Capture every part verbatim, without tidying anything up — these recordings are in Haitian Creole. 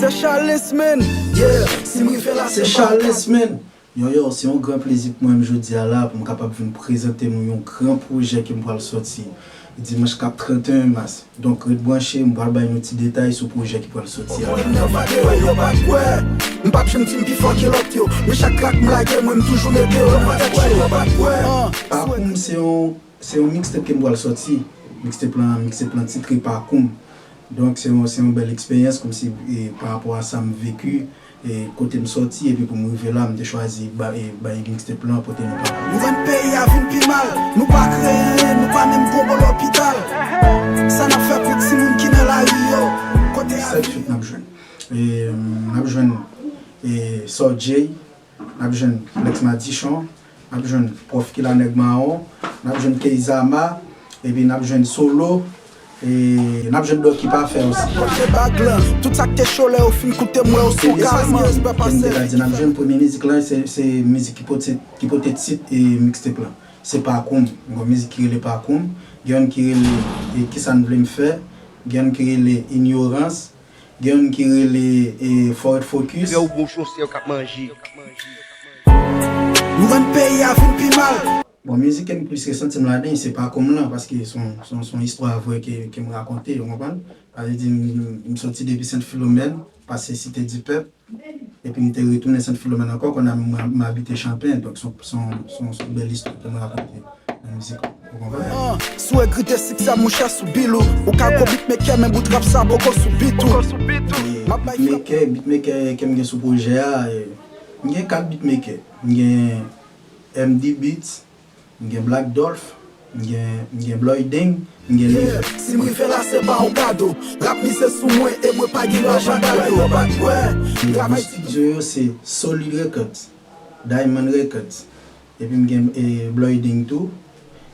Se Charles, man. Yeah, si m rive la, se Charles, man. Yo, yo, se yon gran plezi pou mwen jodi a la, pou m kapab vin prezante nou yon gran pwojè ke m pral sòti dimanch k ap trannteyen mas. Donk, ret branche, m pral bay nou ti detay sou pwojè ki pral sòti a. Yo pa kwè, m p ap janm fin pi fò ke lòt yo. Men chak trak m lage, mwen m toujou mete yo nan tèt yo. Yo pa kwè. Pakou m se yon, se yon mixtape ke m pral sòti. Mixtape lan, mixtape lan titre Pakou m. Donk, se yon, se yon bèl eksperyans, kòmsi, e, pa rapò a sa m veki, e, kote m sòti, epi pou m rive la, m te chwazi ba-, e, bay mixtape lan, pote nou pa. Nou rann peyi a vin pi mal, nou pa kreye anyen, nou pa menm gon bon lopital. Sa n ap fè pou timoun ki nan lari yo, kote a. Sèt feat n ap jwenn. E, n ap jwenn, e, Sir Jay, n ap jwenn Lex Madichon, n ap jwenn Pwòf Kila Nèg Mawon, n ap jwenn Keyzama, epi n ap jwenn Solo, e n ap jwenn Dòki Pafè osi. Pote bag lan, tout sa k te cho lè yo fin koute m wè yo sou kalman. Premye mizik ke m te ka di n ap jwenn, premye mizik lan, se, se mizik ki pote, ki pote tit e mixtape lan. Se Pakou m. Gon mizik ki rele Pakou m, gen youn ki rele, e, Kisa n vle m fè, gen youn ki rele Inyorans, gen youn ki rele, e, Forward Focus. Frè ou gon chonsè k ap manje. Nou rann peyi a vin pi mal. Bon, mizik ke m plis resanti m ladan, se Pakou m lan, paske se yon, se yon, se yon istwa vrè ke, ke m rakonte, ou konprann? Sa vle di, m, m soti depi Sent Filomèn, pase Site di Pèp, epi m te retounen Sent Filomèn ankò, kounye a m, m abite Chanpen, donk se yon, se yon, se yon, se yon bèl istwa ke m rakonte nan mizik lan, ou konprann? Ah, si w regrete siksè, monchè, sou bil ou. Ou ka gwo beatmaker, men bout rap sa poko sou beat ou. E, m ap bay frap. Beatmaker, beatmaker ke m gen sou pwojè a, e, m gen kat beatmaker. M gen M D Beats, m gen Black Dolph, m gen, m gen Bloyding, m gen Live. Yeah, si m rive la, se pa yon kado. Rap mize sou mwen e mwen pa gen lajan gado. Yo pa kwè. Travay ti. Studio yo se Solid Records, Diamond Records. Epi m gen, e, Bloyding tou.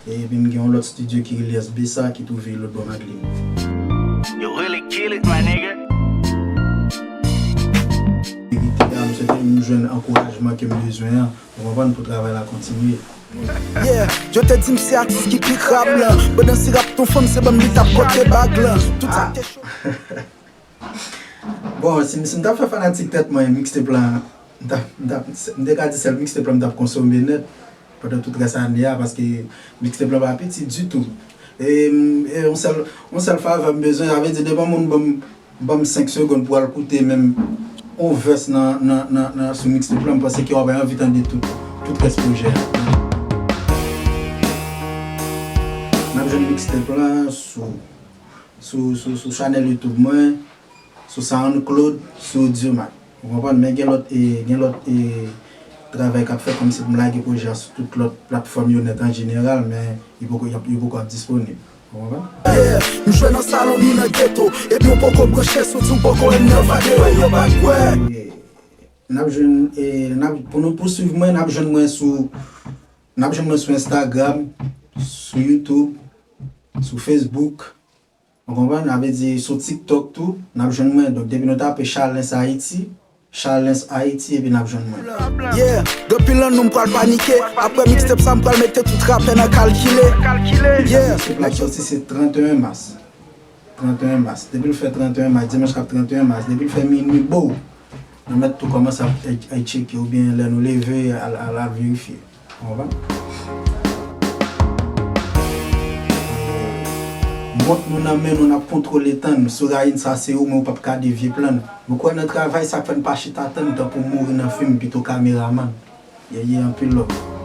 E epi m gen yon lòt studio ki rele S B S A ki twouve lòt bò Madlin. You really kill it, my nigga. Verite a, m swete m jwenn ankourajman ke m bezwen an, ou konprann, pou travay la kontinye. Yeah, yo te di m se atis ki pi krab lan. Pandan si rap ton fanm, se ban m li t ap pote bag lan. Tout sa te cho. Bon, si, si m t ap fè fanatik tèt mwen, mixtape lan, m t ap, m t ap, m te ka di sèl mixtape lan m t ap konsome nèt pandan tout rès ane a, paske mixtape lan pa piti ditou. E, e yon sèl, yon sèl favè m bezwen, sa vle di depi yon moun ban m, ban m senk segonn pou al koute menm yon vès nan, nan, nan, nan, sou mixtape lan, m panse ke w ap anvi tande tout, tout rès pwojè a. N ap jwenn mixtape lan sou sou, sou, sou chanèl YouTube mwen, sou SoundCloud, sou Audiomack. Ou konprann? Men gen lòt, e, gen lòt, e, travay k ap fèt, kòmsi pou m lage pwojè a sou tout lòt platfòm yo nèt an jeneral, men yo poko, yo, yo poko ap disponib. Ou konprann? Yeah, m jwe nan salon ni nan geto, epi w poko branche sou di w poko wè m nan vale. Yo pa kwè. E, n ap jwenn, e, n ap, pou nou, pou swiv mwen, n ap jwenn mwen sou, n ap jwenn mwen sou Instagram, sou YouTube, sou Facebook. Ou konprann? Sa vle di sou TikTok tou, n ap jwenn mwen. Donk, depi nou tape Charlens Haiti, Charlens Haiti, epi n ap jwenn mwen. Yeah, gen anpil nan nou m pral panike. Apre mixtape sa, m pral mete tout rapè nan kalkile. Yeah. Mixtape la ap sòti se trannteyen mas. Trannteyen mas. Depi l fè trannteyen mas, dimanch k ap trannteyen mas, depi l fè minui, bow! Nou mèt tou kòmanse ap, ap, ap tcheke oubyen lè nou leve, al, al, al verifye. Ou konprann? Mont nou nan men nou, n ap kontwole tan. Si w rayi n, sa se ou, men ou p ap ka devye plan. Nou kwè nan travay, sa k fè n pa chita tann, tankou mouri nan fim, pito kameramann. Yeah, yeah, anpil love.